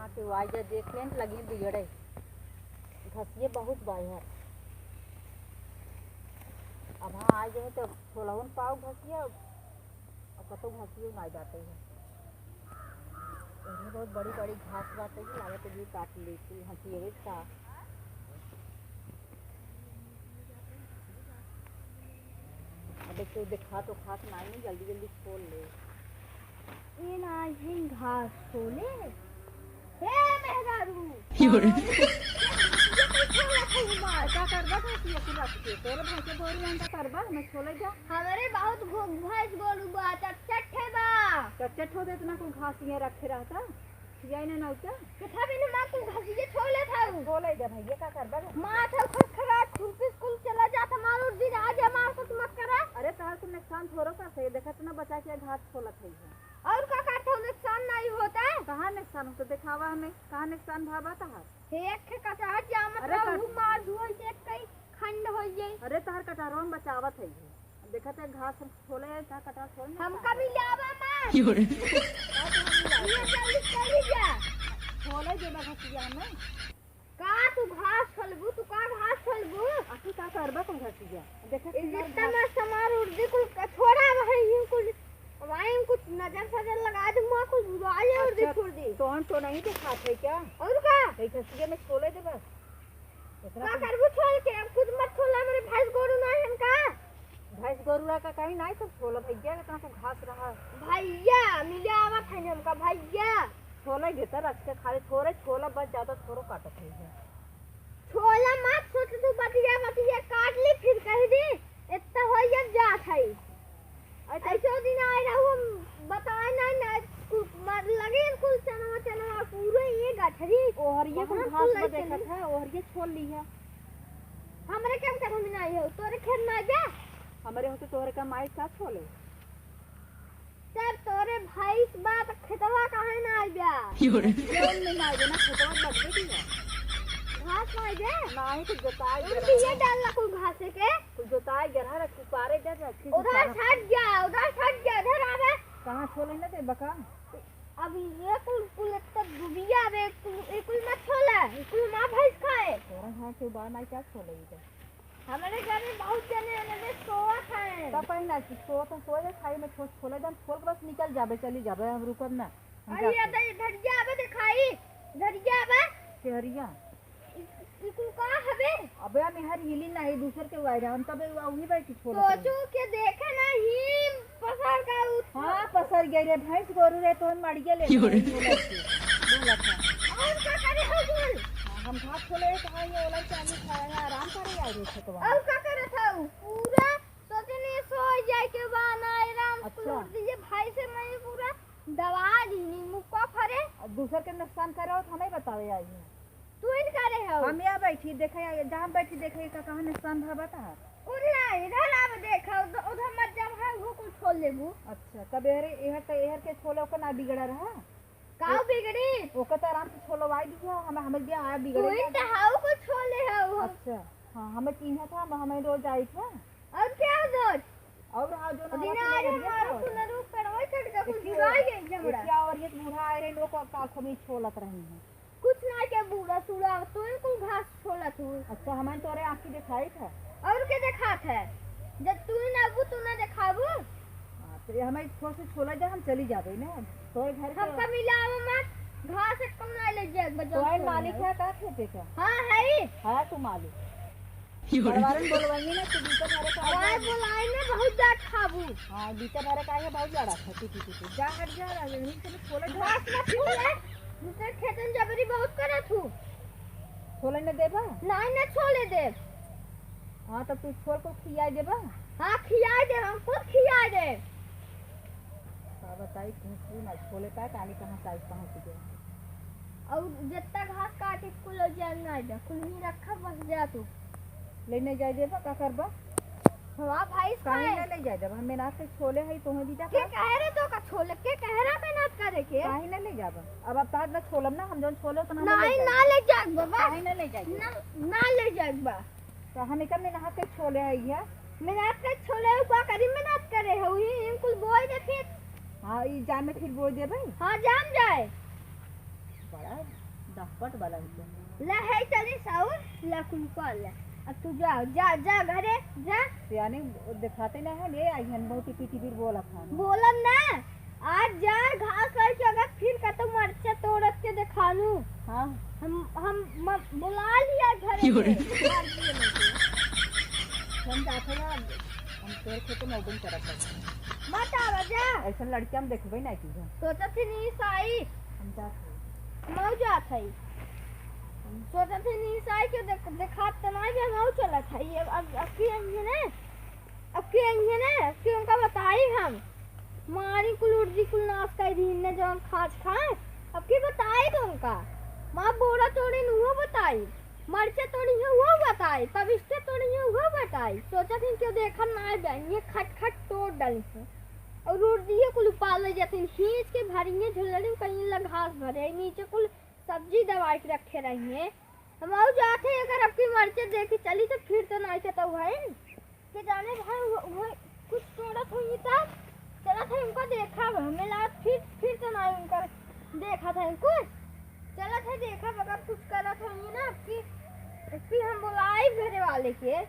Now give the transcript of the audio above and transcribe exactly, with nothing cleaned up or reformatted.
हाँ, तो आई जा देख लेन, लगी बिगड़े। घसिये बहुत बाई है। अब हाँ, आई जाए तो छोलहुन पाऊ घसिया, अब कतौ घसिये ना जाते हैं। एहमे बहुत बड़ी बड़ी घास बाटे, लागत है काट ली थी घसिये का। अब एक तो देखा तो खास नाई, जल्दी जल्दी छोल ले। ये ना, ये घास छोले। हे मेहरारू! का करबा घसिया के रख के? तोरे भैंसे गोरू हैं, का करबा? हमें छोले जा। हमरे बहुत गो-, भैंस गोरू बा, चट चट है बा। चट चट हो दे, इतना कुल घास ये रखे रहता। खियाई ना नौचा। कितना भी ना कुल घसिया छोले था। छोले जा भैया, का करबा? माथा खखरा, खुरपी स्कूल चला जात, हमार उर्दी आज हमार कुछ मत करा। अरे तहार कुछ नुकसान थोड़ो कर सके, देखा इतना बचा के घास छोलत है। और का करत हो, नुकसान नहीं होता है। कहाँ नुकसान होता, दिखावा हमें, कहाँ नुकसान भावा तहार? एक ठे कटहर जामत अरे रहा, कर- ऊ मार धुआई से कई खंड हो जाई। अरे तहार कटहरवा में बचावत है ये। देखा थे घास हम छोले है, तहार कटहर छोले नहीं हमका खाते। भी लावा मार। क्यों रे? ये जल्दी चली जा। छोले जो ना घसिया हमें। का तू घास छोलबू? तू का घास छोलबू? आ तू का करबा कुल घसिया? देखा ए, सुंदर जितना घास। मस्त हमार उर्दी कुल कछोड़ा रहे, यूं कुल, अब आई कुछ नजर सजर लगा दे, मुआ कुल बुरा ले उर्दी अच्छा, छोड़ दी। तोहन तो नहीं दिखात है क्या? और का? कहीं घसिया में छोले दे बस। इतना का कुल करबू छोल के? अब खुद मत छोला, मेरे भैंस गोरू ना है इनका। भैंस गोरू का कहीं नहीं, सब छोला भैया, इतना कुल घास रहा। भैया, मिले आवत है हमका भैया। छोला ही देता रख के, खाली थोड़े छोला बस, ज्यादा थोड़ो काटत है। छोला मत सोच तू, बतिया बतिया काट ली, फिर कह दी, इतना हो जब जात है। अच्छा। ऐसे दिन आए रहू, हम बताए ना, ना, कुल मार लगे, कुल चनवा, चनवा पूरे ये गठरी। ओहरिये कुल वहाँ घास कुल में ऐसे देखत नहीं। है, ओहरिये छोल ली है। हमरे क्या कर हम नहीं हो, तोरे खेत में आ जा। हमरे होते तोहरे का माई का छोले? तब तोरे भैंस बा त खेतवा काहे ना आइबा? क्यों रे? जौन में ना आइबे ना, खेतवा लगबे की है। घास ना आइबे? नाही तो जोताई तुम गरहा। भी ये डाल ला कुल घासे के। कुल जोताई गरहा रख, कुपारे दे दे, फिर उधर उपारा। हट जा, उधर हट जा, इधर आवे। कहाँ छोले ना ते बका? अब ये कुल, कुल इतना दुबिया आवे, कुल, ये कुल मत छोला, ये कुल माँ भैंस खाए। तोरा घास के बा ना क्या छोले इधर? हमरे घर में बहुत जने हैं, जने सोवत हैं। तब कहीं ना कि सोवत हैं, सोए दे, खाई में छोट छोले दन, छोल के बस निकल जाबे, चली जाबे, हम रुकब ना, हम अरे जाते। अबे, धरिया अबे देखाई, धरिया अबे। केहरिया? ई, ई कुल का हबे? अबे, हम यहाँ हिली नहीं, दूसर के वायरा, हम तबे वही बैठी छोलत रही। सोचो के देखे ना, ही पसर का उठ- हाँ, पसर गए रे, भैंस गोरू रे, तो हम मरिए ले क्यों रे? बोलत के, बोलत है। और का करे हो बोल? हाँ, हम घास छोले, कहाँ ये ओला चालू खाए हैं, आराम करे आए रे खेतवा। और का करत हऊ? पूरा सोचने सो जाए के बा ना, आराम अच्छा। कुल दिए भाई से नहीं पूरा दबा दीनी, मुक्का फरे। अब दूसर के नुकसान करे हो तो हमें बतावे आई है। तू इन करे हो? हम यहाँ बैठी देखे, जहाँ बैठी देखे का कहाँ नुकसान भा बता। कुल ना, इधर आब देखा, उध-, उधर मत जब है वो कुल छोल लेबू। अच्छा, तब एहर, एहर त, एहर के छोले ओकर ना बिगड़ा रहा। काऊ बिगड़ी? ओकर त आराम से छोलवाई दिया, हम, हमें दिया आया तू बिगड़े इन ना। त हाउ कुल छोले हो। अच्छा, हाँ, हमें चिन्हत है, हम, हमें रोज आई था। और क्या रोज? और हाँ, जो ना बिना आया आए था, हम बिगड़ा आए था। सुनरू पेड़वा चढ़ के कुछ देखिए, बुरा गई जमड़ा। देखिए, और ये बूढ़ा आए रहे, लोग का, का खोमी छोलत रही हैं। कुछ ना के बूढ़ा सूढ़ा, तू ही कुल घास छोलत हूँ। अच्छा, हमें तोरे आँखी दिखाई था? और के दिखात है? जब तू ही ना अबू, तू ना दिखाबू? हाँ, तो ये हमें थोड़ा सा छोला जा, हम चली जाबे ना। तोरे घर के हमका मिलाओ मत, घास एक कम ना ले जाए, बजाओ तोरे छोला मालिक है। है का खेते का? हाँ, है ही। है तू मालिक। परिवारन बोलवाइए ना, तो बीते भरे का आवाज आइए। बोलाए में बहुत जात खाबू। हाँ, बीते भरे का आइए, बहुत लड़ा था, टी, टी, टी, टी। जा, हट जा, राजन, इनसे भी छोले दे। घास मत छोले, दूसरे खेतन जबरी बहुत करत हूँ। छोले न देबा? नहीं, न छोले देब। हाँ, तब तू छोल को खियाई देबा? हाँ, खियाई दे, हम खुद खियाई दे। का बताई, तू, तू ना छोले पाए, काली कहाँ साइज पहुँच गया। और जितना घास काटे, कुल जान ना जा, कुल ही रखा, बस जा तू। ले नहीं जाए देबा, का करबा? हमार भाई काहे खाए। ना ले जाए देबा? हम मेहनत से छोले है, तोहे दीदा के का? कहे रे तो का छोले? के कहे रे मेहनत करे के? काहे ना ले जाबा? अब, अब तार ना छोलब ना, हम जौन छोले उतना हम नहीं, ले जाए। ना ले जाए बाबा। काहे ना ले जाए? ना, ना ले जाए बा। तो हम एकर मेहनत के छोले है ये। मेहनत के छोले का करी, मेहनत करे हो, ये इनकुल बोए दे फिर। हाँ, ई जान में फिर बोए देबे। हाँ, जान जाए। बड़ा पट वाला ही तो। ला है चली साउर, ला कुल कर ले। अब तू जा, जा, जा घरे, जा। यानी दिखाते ना है, ले आई हन बहुत ही पीटी पीट बोलत हन। बोलन ना, आज जा घास काट के अगर फिर कतौ मरचा तोड़त के देखानू। हाँ। हम, हम म-, बुला लिया घरे क्यों रे? में। हम जाते ना, हम तोर खेत में उदम करत हन। मत आवा जा। ऐसन लड़की हम देखबे नहीं की। सोचत ही नहीं साई। हम जाते। मऊ जात हई। सोचत ही निसाई के देख-, देखात त नाई बे, हम आऊ चलत हई। अब, अब, अब की अइहे ने, अब की अइहे ने, अब की उनका बताई हम। मारी कुल उर्दी कुल नाश कर दी ने जौन खाज खाए। अब की बताई तो उनका। माँ बोरा तोड़ी न उहो बताई, मरचा तोड़ी है उहो बताई, पविष्ट तोड़ी है उहो बताई। सोचत ही क्यों देखत नाई बे, ये खट खट तोड़ डाली है। और उर्दिये कुल उपाल ले जाते हैं, खींच के भरिये झुलड़ी कहीं ला घास भरे, नीचे कुल सब्जी दवाई के रखे रही है। हम आऊ जात है, अगर अब की मरचा देखी चली तो फिर तो नाई कतौ है। के जाने भाई, वो, वो कुछ तोड़त होई तब चलत है, उनको देखा, हमें लागत फिर, फिर तो नाई उनकर देखा था कुछ। चलत है देखा, अगर कुछ करत होई ना, अब की, अब की हम बुलाई घरे वाले के।